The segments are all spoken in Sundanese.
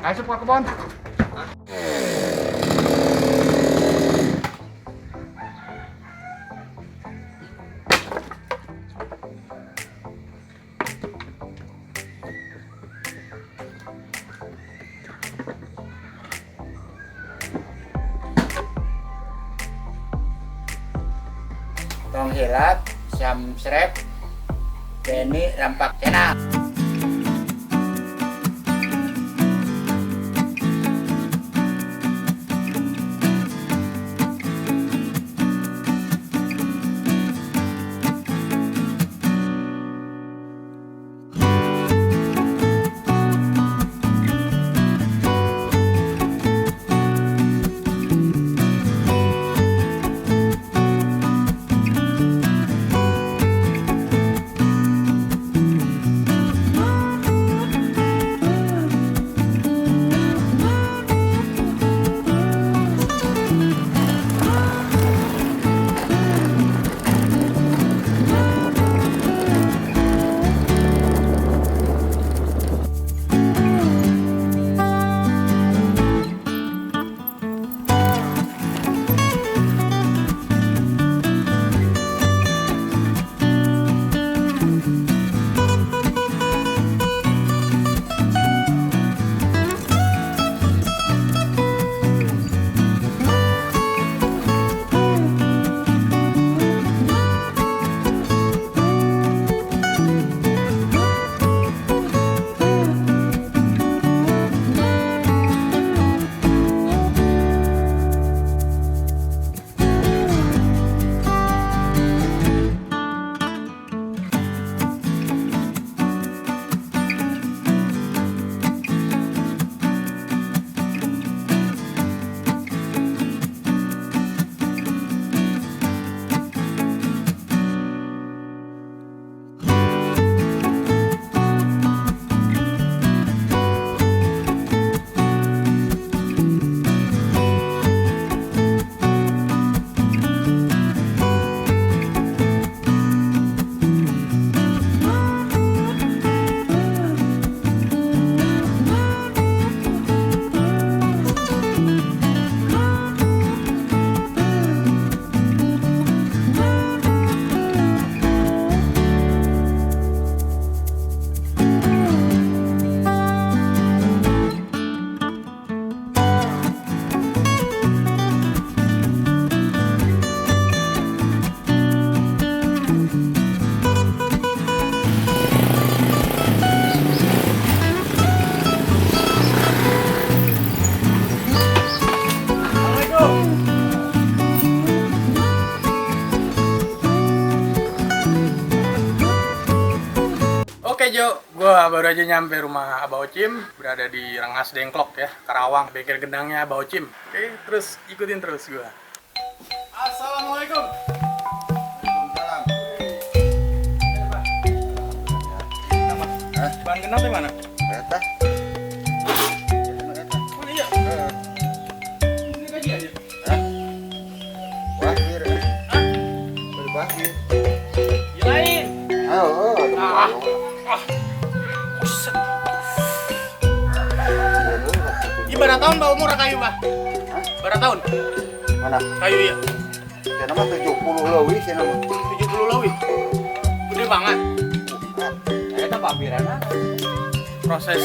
Asup ka kebon. Tong hilap, subscribe, Benny Rampak Channel. Oke Jo, gua baru aja nyampe rumah Abah Ocim, berada di Rengasdengklok ya, Karawang, bengkel gendangnya Abah Ocim. Oke, terus ikutin terus gua. Assalamualaikum. Waalaikumsalam. Bahan gendang di mana? Eta. Oh iya. Ini gaji aja. Hah? Wahir. Hah? Berbahir. Lain. Oh, Ah. Ah. Buset. Ini berapa tahun Pak umur kayu, Pak? Berapa tahun? Mana? Kayu ya. Saya mah 70 leuwih saya mah. 70 leuwih. Gede banget. Eta papirana. Proses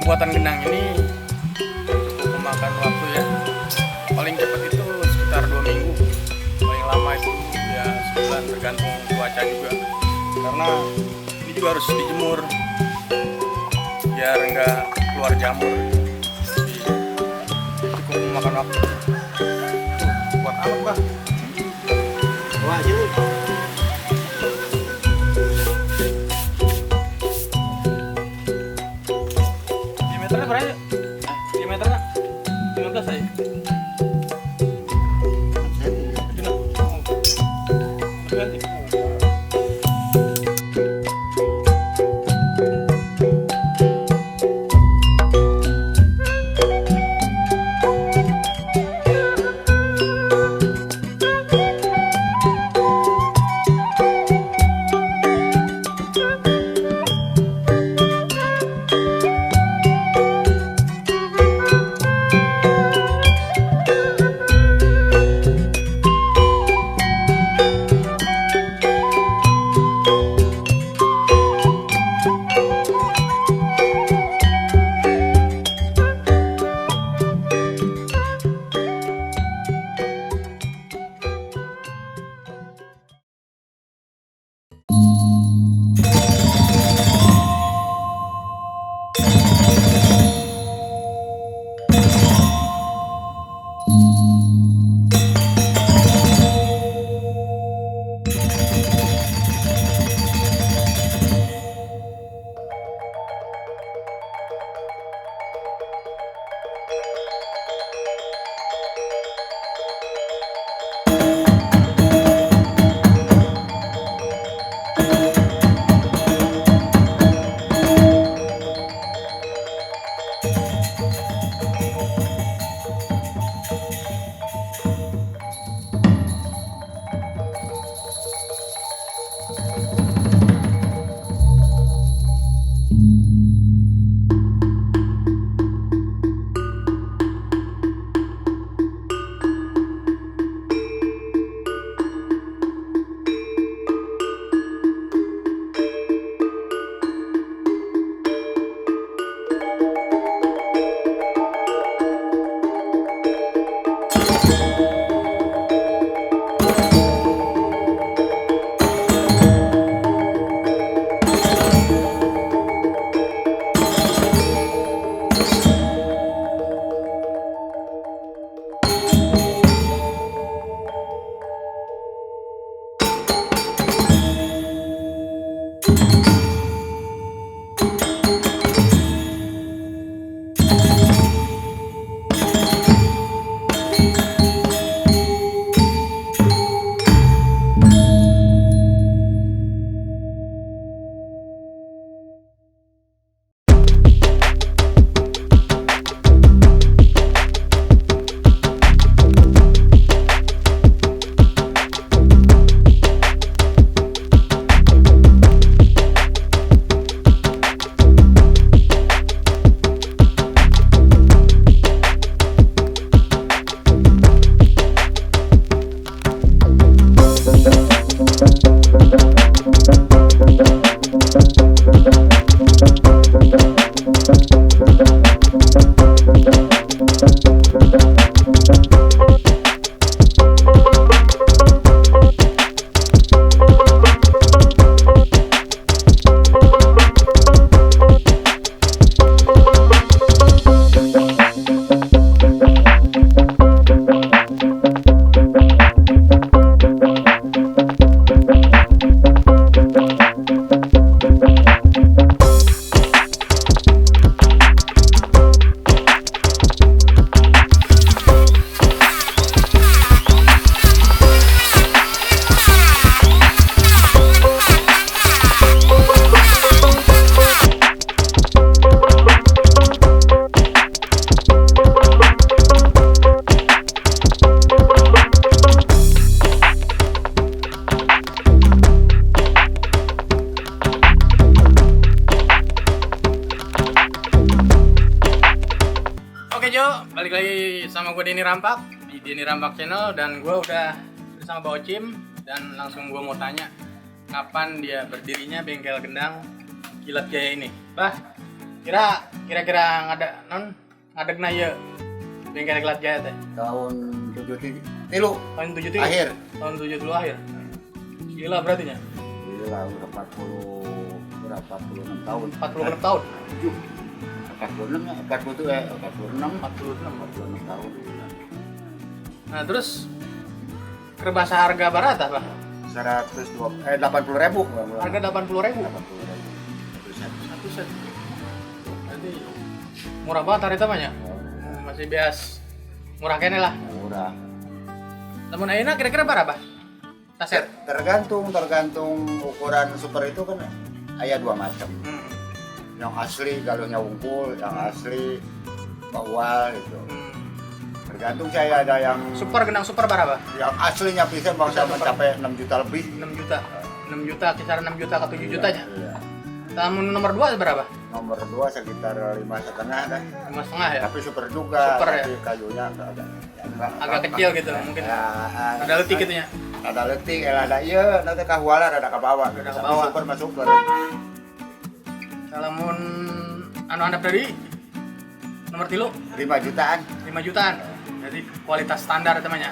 pembuatan gendang ini cukup memakan waktu ya. Paling cepat itu sekitar 2 minggu. Paling lama itu ya sebulan, tergantung cuaca juga. Karena ini juga harus dijemur biar nggak keluar jamur. Jadi cukup memakan waktu. Tuh, buat apa, Bah? Wah, jadi Diameternya berapa ya? Diameternya 15 aja. Ganti. Balik lagi sama gue Denny Rampak di Denny Rampak Channel, dan gue udah bersama Bah Ocim dan langsung gue mau tanya kapan dia berdirinya bengkel gendang Kilat Jaya ini. Bah, kira-kira ngada non ngadegna ieu bengkel Kilat Jaya teh? Tahun 73 tilu. Tahun 73. Akhir. Tahun 72 akhir. Gila berarti nya. Gila, udah 40 berapa, 46 tahun. 46 tahun. 7. 46 ya, 40 eh 46. 46. 46 tahun. Nah, terus keur bahasa harga baraha, Bah? 102 eh 80 ribu. Harga 80 ribu. 80 ribu. Satu set. Satu set. Berarti murah banget hari tamanya. Masih bias murah keneh lah. Murah. Namun ayeuna kira-kira berapa? Saset. Tergantung tergantung ukuran. Super itu kan aya dua macam. Yang asli galuhnya wungkul, yang asli bawal gitu. Tergantung, saya ada yang Super, gendang super berapa? Yang aslinya bisa bangsa Bisa super. Mencapai 6 juta lebih. 6 juta. 6 juta, kisaran 6 juta ke 7 juta nya. Iya. Namun nomor 2 berapa? Nomor 2 sekitar 5,5 dah. 5,5 ya. Tapi super juga, Super ya? Tapi kayunya agak Agak kecil gitu mungkin. Ya, Ada leutik gitu nya. Ada leutik, eh, ada iya, nanti kahuala ada ke bawah. Rada ke Tapi bawah. super mah super. Lamun anu handap dari nomor 3? 5 jutaan. 5 jutaan. Jadi kualitas standar temannya.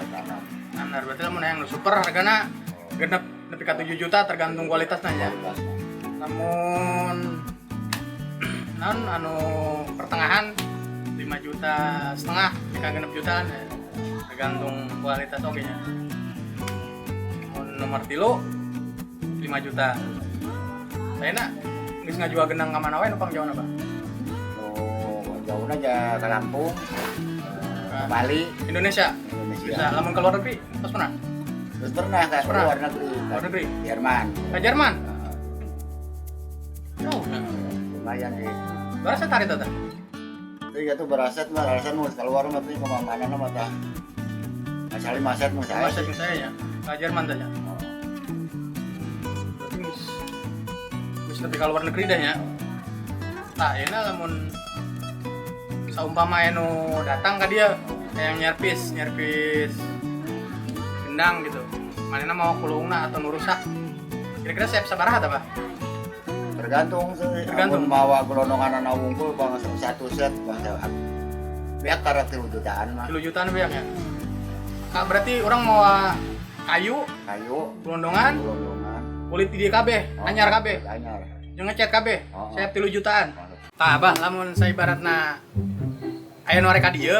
Standar berarti lamun yang nu super hargana genep nepi ka 7 juta tergantung kualitasnya ya. Kualitasnya. Namun non anu pertengahan 5 juta setengah jika 6 jutaan ya. Tergantung kualitas oke nya. Mun nomor 3 5 juta. Saya nak geus ngajual gendang ka mana wae nu pangjauhna, Pak? Oh, jauh aja ke Lampung, ke Bali, Indonesia. Indonesia. Bisa lamun ke luar negeri pas pernah? Terus pernah ke Pernah. luar negeri, Luar negeri. Jerman. Ke Jerman. Oh, Lumayan sih. berasa tarik tata. Itu ya tuh beraset mah, alasan mau keluar mah tuh kemana mana mah tah. Asal 5 set mau saya. Masa saya ya, ke Jerman tanya. Oh. Berarti geus lebih ke luar negeri dah ya. Tah, ini lamun saumpama anu datang ke dia yang nyerpis, nyerpis gendang gitu. Manehna mawa kulungna atau nu rusak. Kira-kira siap sabaraha tah, Pak? Tergantung sih. Tergantung. Amun mawa gelondongan anak wungkul bang satu set bang beak karet 3 jutaan mah. 3 jutaan beak ya. Kak, berarti urang mawa kayu, Kayu, gelondongan, gelondongan. Kulit di kabeh, Oh, anyar kabeh, anyar. Jeung ngecat kabeh. Oh. Siap 3 jutaan. Tah, Abah, lamun saya ibaratna aya nu arek ka dieu,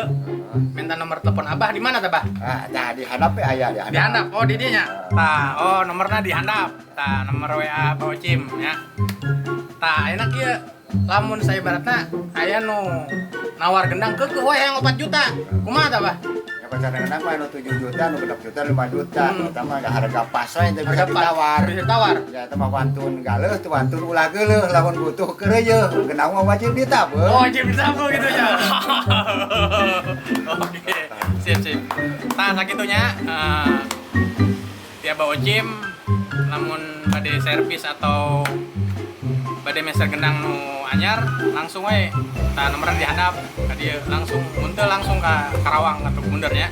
minta nomor telepon Abah di mana tah, Bah? Ah, nah di handap ya aya di handap. Di handap. Oh, di dieu nya. Tah, oh nomorna di handap. Tah, nomor WA Pak Ocim ya. Tah, enak ieu. Lamun saya ibaratna aya nu nawar gendang keukeuh we yang 4 juta. Kumaha tah, Bah? Ya pacaran gendang mah nu 7 juta, nu 6 juta, 5 juta. Eta mah harga pas we teu bisa Harga pas. Ditawar. Bisa ditawar. Ya eta mah wantun galeuh tuh wantun ulah geuleuh lamun butuh keureuyeun. Gendang mah wajib ditabeuh. Oh, wajib ditabung gitu ya. Oke, sip sip. Tah sakitunya tiap Bah Ocim lamun bade servis atau bade meser gendang nu anyar langsung we tah nomorna di handap ka dieu langsung mun teu langsung ka Karawang atau Bunder ya.